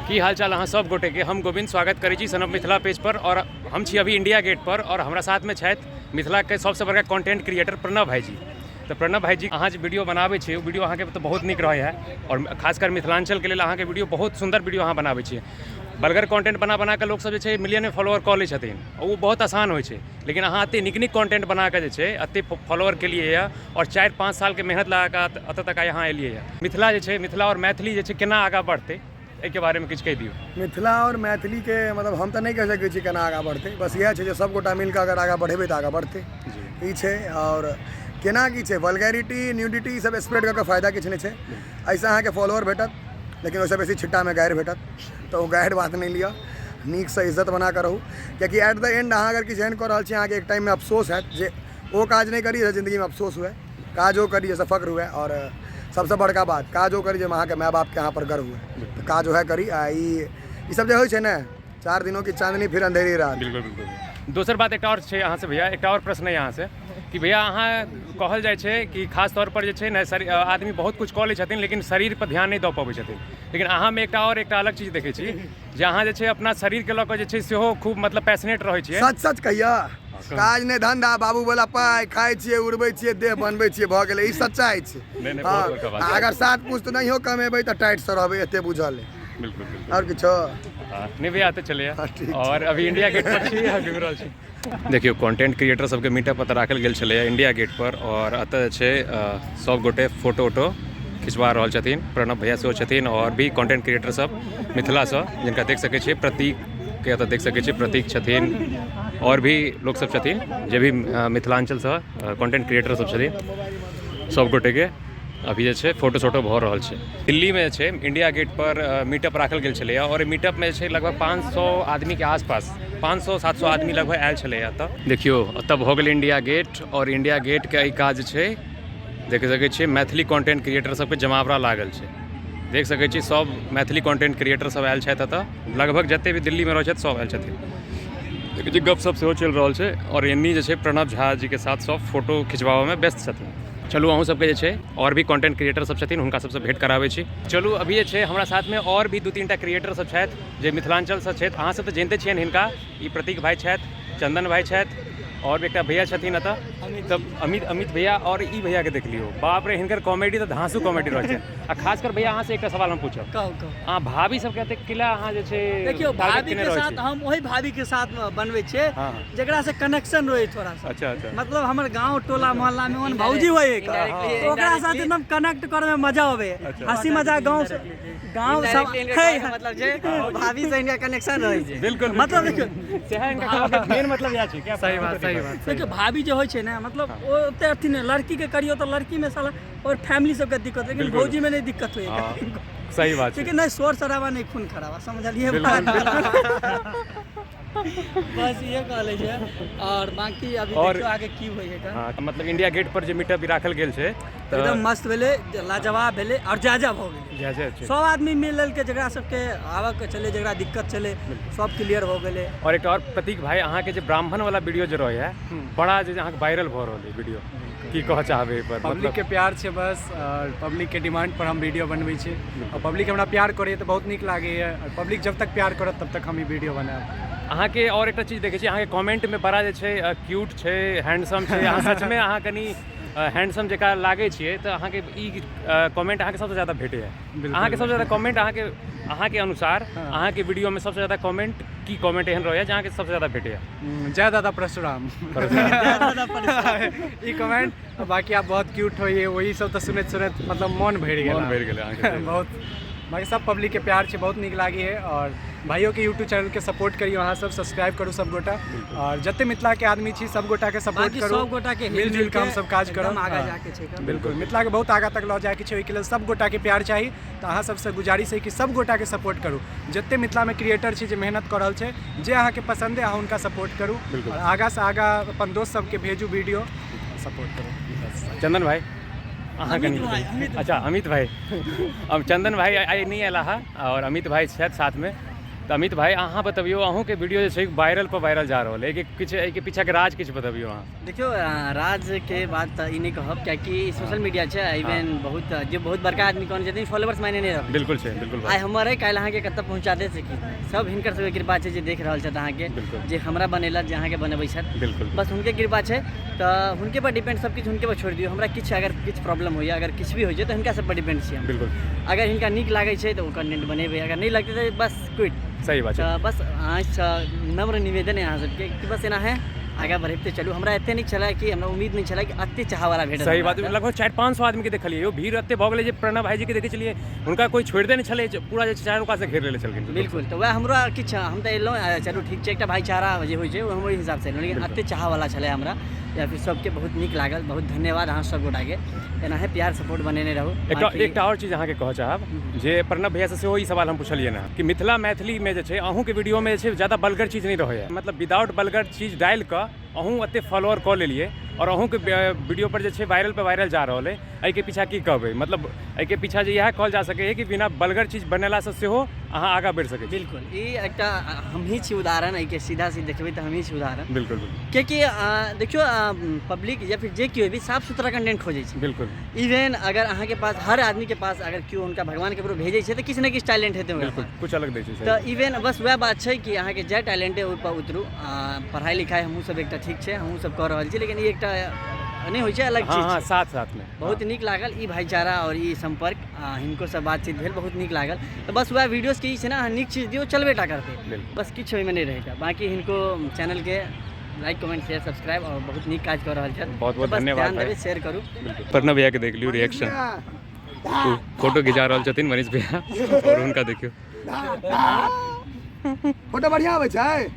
की हाल चाल अहाँ सब गोटे के। हम गोविंद स्वागत करै छी सनप मिथिला पेज पर और हम छी अभी इंडिया गेट पर और हमरा साथ में छथि मिथिला के सबसे बड़का कंटेंट क्रिएटर प्रणव भाईजी। तो प्रणव भाईजी अहाँ जे वीडियो बनाबै छी ओ वीडियो अहाँके तऽ बहुत नीक रहै है और खासकर मिथिलांचल के लेल अहाँके वीडियो बहुत सुन्दर वीडियो अहाँ बनाबै छी। बलगर कंटेंट बना बना कऽ लोकसब जे छै मिलियन में फॉलोअर कऽ लै छथिन, ओ बहुत आसान होइ छै, लेकिन अहाँ एते नीक नीक कंटेंट बना कऽ जे छै एते फॉलोअर केलियै यऽ और 4-5 साल के मेहनत लगा कऽ एतऽ तक अहाँ एलियै यऽ। मिथिला जे छै, मिथिला और मैथिली जे छै केना आगाँ बढ़तै, एहिके बारेमे किछु कहि दियौ। मिथिला और मैथिलीके मतलब हम तऽ नहि कहि सकै छी केना आगाँ बढ़तै, बस इएह छै जे सब गोटा मिलकऽ अगर आगाँ बढ़ेबै तऽ आगाँ बढ़तै, ई छै। और केना की छै, वल्गैरिटी न्यूडिटी ई सब स्प्रेड कऽ कऽ फायदा किछु नहि छै। एहिसँ अहाँके फॉलोअर भेटत, लेकिन ओहिसँ बेसी छिट्टामे गारि भेटत, तऽ ओ गारि बात नहि लिअ, नीकसँ इज्जत बना कऽ रहू, कियाकि एट the and अहाँ अगर किछु एहन कऽ रहल छी अहाँके एक टाइममे अफसोस हैत जे ओ काज नहि करी जे जिन्दगीमे अफसोस हुए, काज ओ करी जाहिसँ फक्र हुए, आओर सबसँ बड़का बात काज ओ करी जाहिमे अहाँके माय बापके अहाँपर गर्व हुए, तऽ काज वएह करी। आ ई सब जे होइ छै ने, 4 दिनों की चांदनी फिर अंधेरी रात। बिल्कुल बिल्कुल। दोसर बात एकटा आओर छै अहाँसँ भैया, एकटा आओर प्रश्न अइ अहाँसँ कि भैया अहाँ कहल जाइ छै कि खास तौर पर जे छै ने आदमी बहुत कुछ कऽ लै छथिन लेकिन शरीर पर ध्यान नहि दऽ पबै छथिन, लेकिन अहाँमे एकटा आओर एकटा अलग चीज देखै छी जे अहाँ जे छै अपना शरीरके लऽ कऽ जे छै सेहो खूब मतलब पैशनेट रहै छियै। सच सच कहिया, काज नहि धंधा, बाबू वाला पाइ खाइ छियै, उड़बै छियै, देह बनबै छियै, भऽ गेलै, ई सच्चाइ छै। नहि, नहि, बहुत बड़का बात। अगर 7 पुस्त नहियो कमेबै तऽ टाइटसँ रहबै, एते बुझल अइ। बिल्कुल बिल्कुल। आओर किछो? हाँ, नहि भैया आते चले। हाँ, ठीक छै। और अभी इंडिया गेट पर छी, अहाँ घुमि रहल छी। देखियौ कंटेंट क्रिएटर सबके मीटअप एतऽ राखल गेल छलैए इंडिया गेट पर और एतऽ जे छै सब गोटे फोटो वोटो खिचवा रहल छथिन। प्रणव भैया सेहो छथिन और भी कंटेंट क्रिएटर सब मिथिलासँ, जिनका देख सकै छियै, प्रतीक के एतऽ देख सकै छियै, प्रतीक छथिन और भी लोक सब छथिन जे भी मिथिलाञ्चलसँ कंटेंट क्रिएटर सब छथिन, सब गोटेके अभी जे छै फोटो शोटो भऽ रहल छै। दिल्लीमे जे छै इंडिया गेट पर मीटअप राखल गेल छलैए और मीटअपमे जे छै लगभग 500 आदमीके आसपास, 500-700 आदमी लगभग आयल छलैए एतऽ। देखियौ एतऽ भऽ गेल इंडिया गेट और इंडिया गेटके एहि काज छै देख सकै छियै मैथिली कंटेंट क्रिएटर सबके जमावड़ा लागल छै, देख सकै छी सब मैथिली कंटेंट क्रिएटर सब आयल छथि एतऽ, लगभग जते भी दिल्लीमे रहै छथि सब आयल छथिन। देखै छी गपशप सेहो चलि रहल छै और एन्नी जे छै प्रणव झा जीके साथ सब फोटो खिचबाबऽमे व्यस्त छथिन। चलू अहूँ सबके जे छै और भी कंटेंट क्रिएटर सब छथिन हुनका सबसँ भेंट कराबै छी। चलू अभी जे छै हमरा साथमे और भी 2-3 टा क्रिएटर सब छथि जे मिथिलाञ्चलसँ छथि, अहाँ सब तऽ जनिते छियनि हिनका, ई प्रतीक भाइ छथि, चंदन भाइ छथि और भी एकटा भैया छथिन एतऽ, तब अमित भैया और ई भैया के देख लियौ, बाप रे हिनकर कॉमेडी तऽ धांसू कॉमेडी रहै छै। आ खासकर भैया अहाँसँ एकटा सवाल हम पूछब, कहू कहू। अहाँ भाभी सबके एतेक किला अहाँ जे छै देखियौ target भाभी केने के रहै साथ छी? हम ओहि भाभी के साथ बनबै छियै हाँ। जकरा से कनेक्शन रहै थोड़ा सा। अच्छा अच्छा। मतलब हमर गांव टोला मोहल्ला में ओहन भौजी होइ एक, Indirectly, तो ओकरा साथ indirectly। एकदम कनेक्ट करे में मजा आवे, अच्छा। हंसी मजाक गांव से गांव सब Indirectly इनका है, कहै के मतलब छै भाभी से इनका कनेक्शन रहै छै। बिल्कुल, मतलब बिल्कुल। देखियौ सएह इनका कहबाक मेन मतलब इएह छै, क्या सही बात, सही बात, सही देखियौ भाभी जे होइ छै ने, मतलब ओ ओते अथी नहि, लड़की के करियौ तऽ लड़की में साला और फैमिली सबके दिक्कत, लेकिन बिल्कुल। भौजी में नहीं दिक्कत होइए। हाँ, सही बात छै। लेकिन नहीं शोर शराबा नहीं खून खराबा, समझलिए बिल्कुल, बात? बस ये कहले छै। और बाकी अभी और देखियौ आगे की होइए एकर। हाँ, मतलब इंडिया गेट पर जे मीटअप राखल गेल छै तऽ एकदम मस्त भेलै, लाजवाब भेलै और जायजा भऽ गेलै। जायजा छै। सब आदमी मिल लेलकै, जकरा सबके आबऽ के छलै, जकरा दिक्कत छलै, सब क्लियर भऽ गेलै। और एकटा और प्रतीक भाई, अहाँके जे ब्राह्मण वाला वीडियो जे रहै है, बड़ा जे अहाँके वायरल भऽ रहल है वीडियो, की कहऽ चाहबै एहि पर? पब्लिक के प्यार छै बस, और पब्लिक के डिमांड पर हम वीडियो बनबै छी और पब्लिक हमरा प्यार करैए तऽ बहुत नीक लागैए और पब्लिक जब तक प्यार करत तब तक हम ई वीडियो बनायब। अहाँके और एकटा चीज देखै छी, अहाँके कमेंटमे बड़ा जे छै क्यूट छै, हैंडसम छै, अहाँ सचमे अहाँ कनि हैंडसम जकाँ लागै छियै, तऽ अहाँके ई कमेंट अहाँके सबसँ ज्यादा भेटैए। अहाँके सबसँ ज्यादा कमेंट अहाँके अनुसार अहाँके वीडियोमे सबसँ ज्यादा कमेंट की कमेंट एहन रहैए जे अहाँके सबसँ ज्यादा भेटैए? जय दादा परशुराम ई कमेंट। बाकी आप बहुत क्यूट होइए, वही सब तऽ सुनैत सुनैत मतलब मन भरि गेल, मन भरि गेलै अहाँके। बहुत बाकी सब पब्लिक के प्यार छै, बहुत नीक लागैए। और भाइयों के यूट्यूब चैनल के सपोर्ट करियौ, अहाँ सब सब्सक्राइब करू सब गोटा, और जते मिथिला के आदमी छी सब गोटा के सपोर्ट बाकी करू, सब गोटा के हिल मिलजुल के हम मिल सब काज एकदम करब, आगाँ हाँ। जाके छै। बिल्कुल मिथिला के बहुत आगाँ तक लऽ जायके छै, ओहिके लेल सब गोटा के प्यार चाही। तऽ अहाँ सबसँ गुजारिश है कि सब गोटा के सपोर्ट करू, जते मिथिला में क्रिएटर छै जे मेहनत कऽ रहल छै, जे अहाँके पसंद है अहाँ हुनका सपोर्ट करू और आगाँ से आगाँ अपन दोस्त सबके भेजू वीडियो, सपोर्ट करू। चंदन भाई अहाँ कनि अच्छा अमित भाई, अब चंदन भाई आइ नहि अयला हँ और अमित भाई छथि साथमे। तऽ अमित भाई अहाँ बतबियौ, अहूँके वीडियो जे छै वायरल पर वायरल जा रहल है, एहिके किछु, एहिके पीछाके राज किछु बतबियौ अहाँ। देखियौ, राजके बात तऽ ई नहि कहब, कियाकि सोशल मीडिया छै, इवन बहुत जे बहुत बड़का आदमी कहने छथिन, फॉलोअर्स मायने नहि रखै। बिल्कुल छै, बिल्कुल। आइ हमर अइ, काल्हि अहाँके कतऽ पहुँचा दे सकी, सब हिनकर सबके कृपा छै जे देख रहल छथि अहाँके, जे हमरा बनेलक, जे अहाँके बनबै छथि। बस हुनके कृपा छै, तऽ हुनके पर डिपेंड, सब किछु हुनके पर छोड़ि दियौ। हमरा किछु अगर किछु प्रॉब्लम होइए, अगर किछु भी होइ छै, तऽ हिनका सब पर डिपेंड छी हम। अगर हिनका नीक लागै छै तऽ ओ कंटेंट बनेबै, अगर नहि लगतै तऽ बस क्विट। सही बात छै। तऽ बस अहाँसँ नम्र निवेदन है अहाँ सबके कि बस एना है आगाँ बढ़ैते चलू। हमरा एते नहि छलै कि, हमरा उम्मीद नहि छलै कि एते चाहवला भेटत। सही बात। लगभग 400-500 आदमीके देखलियै यौ, भीड़ एते भऽ गेलै जे प्रणव भाईजीके देखै छलियै, हुनका कोइ छोड़िते नहि छलै, पूरा जे छै चारू कातसँ घेर लेने छलखिन। बिल्कुल, तऽ वएह हमरो किछु, हम तऽ एलहुँ, चलू ठीक छै, एकटा भाईचारा जे होइ छै, ओ हम ओहि हिसाबसँ एलहुँ, लेकिन एते चाहवला छलै हमरा या फिर सबके बहुत नीक लागल। बहुत धन्यवाद अहाँ सब गोटाके, एनाहे प्यार सपोर्ट बनेने रहू। एकटा एकटा आओर चीज अहाँके कहऽ चाहब जे प्रणव भैयासँ सेहो ई सवाल हम पुछलियै हँ कि मिथिला मैथिलीमे जे छै अहूँके वीडियोमे जे छै ज्यादा बलगर चीज नहि रहैए, मतलब विदाउट बलगर चीज डालि कऽ अहूँ एते फॉलोअर कऽ लेलियै आओर अहूँके वीडियो पर जे छै वायरल पर वायरल जा रहल अइ, एहिके पीछा की कहबै? मतलब एहिके पीछा जे इएह कहल जा सकैए कि बिना बलगर चीज बनेलासँ सेहो अहाँ आगाँ बढ़ि सकै छी। बिल्कुल, ई एकटा हमही छी उदाहरण एहिके, सीधा सीधी देखबै तऽ हमही छी उदाहरण। बिल्कुल बिल्कुल। कियाकि देखियौ, पब्लिक या फिर जे केओ भी साफ सुथरा कंटेंट खोजै छै। इवन अगर अहाँके पास, हर आदमीके पास अगर केओ हुनका भगवान ककरो भेजै छै तऽ किछु ने किछु टैलेंट हेतै हुनका। बिल्कुल, कुछ अलग दै छै। तऽ इवन बस वएह बात छै कि अहाँके जे टैलेंट अइ ओहिपर उतरू। पढ़ाइ लिखाइ हमहूँ सब एकटा ठीक छै, हमहूँ सब कऽ रहल छी, लेकिन ई एकटा नहि होइ छै अलग चीज। साथ साथमे बहुत नीक लागल ई भाईचारा आओर ई सम्पर्क, हिनको से बातचीत भेल, बहुत नीक लागल। तऽ बस वएह वीडियोसके ई छै ने, अहाँ नीक चीज दियौ, चलबे टा करतै, बस किछु ओहिमे नहि रहै। बाँकी हिनको चैनलके लाइक कमेंट शेयर सब्सक्राइब, आओर बहुत नीक काज कऽ रहल छथि। बहुत बहुत धन्यवाद। ध्यान देबै, शेयर करू। प्रणव भैया के देख लियौ रिएक्शन, फोटो घिचा रहल छथिन मनीष भैया आओर हुनका देखियौ। फोटो बढ़िया आबै छै।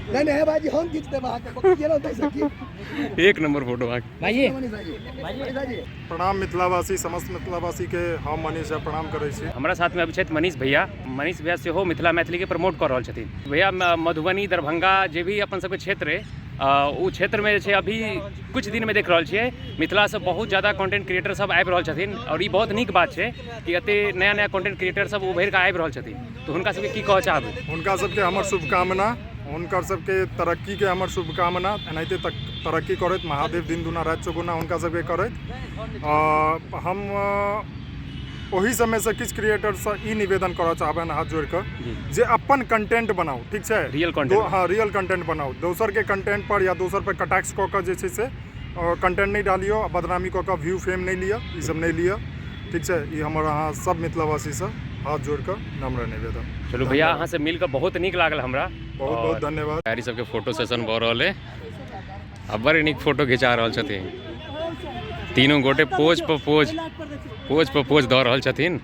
नहीं नहीं भाईजी, हम खींच देब अहाँके, गेलहुँ ताहिसँ की। एक नंबर फोटो अहाँके। भाईजी। मनीष भाईजी, मनीष भाईजी। प्रणाम मिथिलावासी, समस्त मिथिलावासीके हम मनीष झा प्रणाम करै छी। हमरा साथमे अभी छथि मनीष भैया। मनीष भैया सेहो मिथिला मैथिलीके प्रमोट कऽ रहल छथिन। भैया, मधुबनी, दरभंगा जे भी अपन सबके क्षेत्र अइ, ओ क्षेत्रमे जे छै अभी किछु दिनमे देख रहल छियै मिथिलासँ बहुत ज्यादा कंटेंट क्रिएटर सब आबि रहल छथिन, आओर ई बहुत नीक बात छै कि एते नया नया कंटेंट क्रिएटर सब उभरि कऽ आबि रहल छथिन, तऽ हुनका सबके की कहऽ चाहबै? हुनका सबके हमर शुभकामना, हुनकर सबके तरक्कीके हमर शुभकामना, एनाहिते तरक्की करैत महादेव दिन दुना राति चौगुना हुनका सबके करैत। हम ओहि समयसँ किछु क्रिएटरसँ ई निवेदन करऽ चाहबनि हाथ जोड़िकऽ जे अपन कंटेंट बनाउ, ठीक छै? Real content. हँ, रियल कंटेंट बनाउ। दोसरके कंटेंट पर या दोसर पर कटाक्ष कऽ कऽ जे छै से कंटेंट नहि डालियौ, आ बदनामी कऽ कऽ व्यू फेम नहि लिअ, ई सब नहि लिअ, ठीक छै? ई हमर अहाँ सब मिथिलावासीसँ हाथ जोड़िकऽ नम्र निवेदन। चलू भैया, अहाँसँ मिल कऽ बहुत नीक लागल हमरा। बहुत बहुत धन्यवाद। गाड़ी सबके फोटो सेशन भऽ रहल अइ आ बड़ नीक फोटो घिचा रहल छथिन तीनू गोटे, पोज पर पोज, पोज पर पोज दऽ रहल छथिन।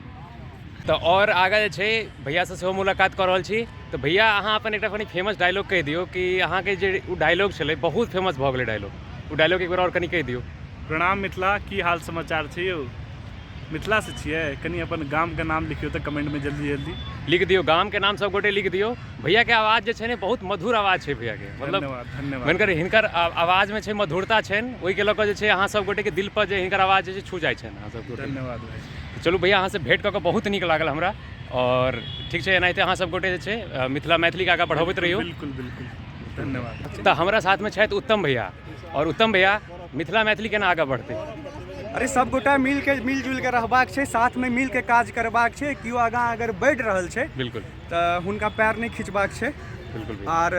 तऽ आओर आगाँ जे छै भैयासँ सेहो मुलाकात कऽ रहल छी। तऽ भैया, अहाँ अपन एकटा कनि फेमस डायलॉग कहि दियौ कि अहाँके जे ओ डायलॉग छलै, बहुत फेमस भऽ गेलै डायलॉग, ओ डायलॉग एक बेर आओर कनि कहि दियौ। प्रणाम मिथिला, की हाल समाचार छै यौ? मिथिलासँ छियै? कनि अपन गामके नाम लिखियौ तऽ कमेंटमे, जल्दी जल्दी लिख दियौ गामके नाम, सब गोटे लिख दियौ। भैयाके आवाज जे छै ने, बहुत मधुर आवाज छै भैयाके, मतलब धन्यवाद, धन्यवाद। हिनकर हिनकर आवाजमे छै मधुरता छनि, ओहिके लऽ कऽ जे छै अहाँ सब गोटेके दिल पर जे हिनकर आवाज जे छै छू जाइ छनि अहाँ सब गोटे। धन्यवाद भाई। चलू भैया, अहाँसँ भेँट कऽ कऽ बहुत नीक लागल हमरा। आओर ठीक छै, एनाहिते अहाँ सब गोटे जे छै मिथिला मैथिलीके आगाँ बढ़बैत रहियौ। बिल्कुल बिल्कुल, धन्यवाद। तऽ हमरा साथमे छथि उत्तम भैया। आओर उत्तम भैया, मिथिला मैथिली केना आगाँ बढ़तै? अरे, सब गोटा मिलके, मिलजुल के रहबाक छै, साथमे मिलके काज करबाक छै। केओ आगाँ अगर बढ़ि रहल छै तऽ हुनका पैर नहि खिचबाक छै। बिल्कुल भैया। आर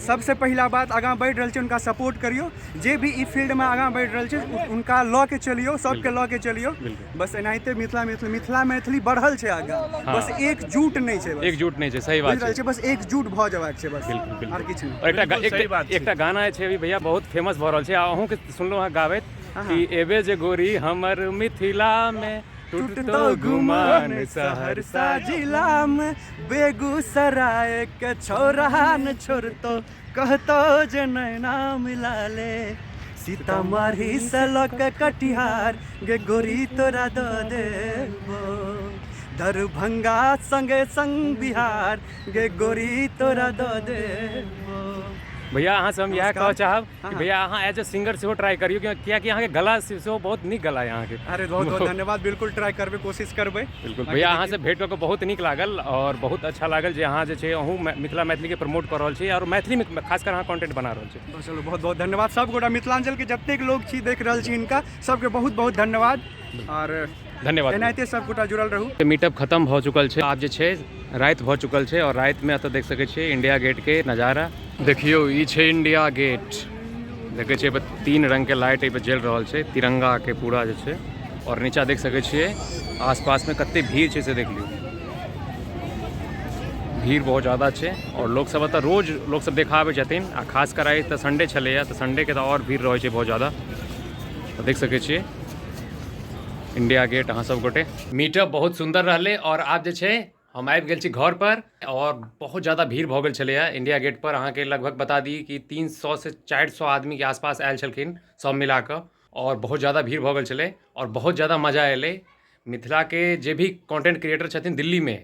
सबसँ पहिला बात, आगाँ बढ़ि रहल छै हुनका सपोर्ट करियौ। जे भी ई फील्डमे आगाँ बढ़ि रहल छै, हुनका लऽ के चलियौ, सबके लऽ के चलियौ। बस एनाहिते मिथिला मैथिली, मिथिला मैथिली बढ़ल छै आगाँ, बस एकजुट नहि छै बस। एकजुट नहि छै, सही बात। बुझि रहल छै छै, बस एकजुट भऽ जेबाक छै बस। बिल्कुल बिल्कुल आर किछु नहि। आओर एकटा बिल्कुल सही बात छै। एकटा गाना जे छै अभी भैया बहुत फेमस भऽ रहल छै आ अहूँके सुनलहुँ हँ गाबैत कि एबे जे गोरी हमर मिथिला मे टूटतो गुमान सहरसा जिला में, बेगूसराय के छोरा न छोड़तो, कहतो जे नैना मिला ले, सीतामढ़ी से लऽ के कटिहार गे गोरी तोरा दऽ देबो, दरभंगा संगे संग बिहार गे गोरी तोरा दऽ देबो। भैया, अहाँसँ हम इएह कहऽ चाहब कि भैया अहाँ एज ए सिंगर सेहो ट्राई करियौ, कियाकि अहाँके गला सेहो बहुत नीक गला यऽ अहाँके। अरे बहुत बहुत धन्यवाद, बिल्कुल ट्राई करबै, कोशिश करबै। बिल्कुल भैया, अहाँसँ भेंट कऽ कऽ बहुत नीक लागल आओर बहुत अच्छा लागल जे अहाँ जे छै अहूँ मिथिला मैथिलीके प्रमोट कऽ रहल छी आओर मैथिलीमे खासकर अहाँ कॉन्टेंट बना रहल छी। चलू, बहुत बहुत धन्यवाद सब गोटा मिथिलाञ्चलके जतेक लोग छी, देख रहल छी हिनका सबके बहुत बहुत धन्यवाद आओर धन्यवाद। एनाहिते सब गोटा जुड़ल रहू। मीटअप खत्म भऽ चुकल छै, आब जे छै राति भऽ चुकल छै आओर रातिमे एतऽ देख सकै छियै इंडिया गेटके नजारा। देखियौ, ई छै इंडिया गेट, देखै छियै एहिपर 3 रङ्गके लाइट एहिपर जलि रहल छै, तिरंगाके पूरा जे छै। आओर नीचा देख सकै छियै आसपासमे कते भीड़ छै से देख लियौ, भीड़ बहुत ज्यादा छै आओर लोकसब एतऽ रोज लोकसब देखऽ आबै छथिन आ खास कर आइ तऽ संडे छलैए तऽ संडेके तऽ आओर भीड़ रहै छै बहुत ज्यादा। तऽ देख सकै छियै इंडिया गेट अहाँ सब गोटे। मीटअप बहुत सुन्दर रहलै आओर आब जे छै हम आबि गेल छी घर पर आओर बहुत ज्यादा भीड़ भऽ गेल छलैए इंडिया गेट पर। अहाँके लगभग बता दी कि 300 से 400 आदमीके आसपास आयल छलखिन सब मिलाकऽ आओर बहुत ज्यादा भीड़ भऽ गेल छलै आओर बहुत ज्यादा मजा एलै। मिथिलाके जे भी कॉन्टेंट क्रिएटर छथिन दिल्लीमे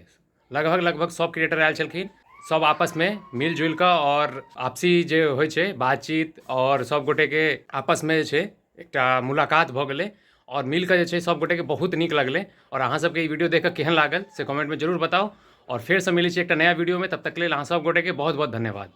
लगभग लगभग सब क्रिएटर आयल छलखिन, सब आपसमे मिल जुलि कऽ आओर आपसी जे होइ छै बातचीत आओर सब गोटेके आपसमे जे छै एकटा मुलाकात भऽ गेलै आओर मिल कऽ जे छै सब गोटेके बहुत नीक लगलै। आओर अहाँ सबके ई वीडियो देख कऽ केहन लागल से कमेंटमे जरूर बताउ आओर फेरसँ मिलै छी एकटा नया वीडियोमे, तब तक लेल अहाँ सब गोटेके बहुत बहुत धन्यवाद।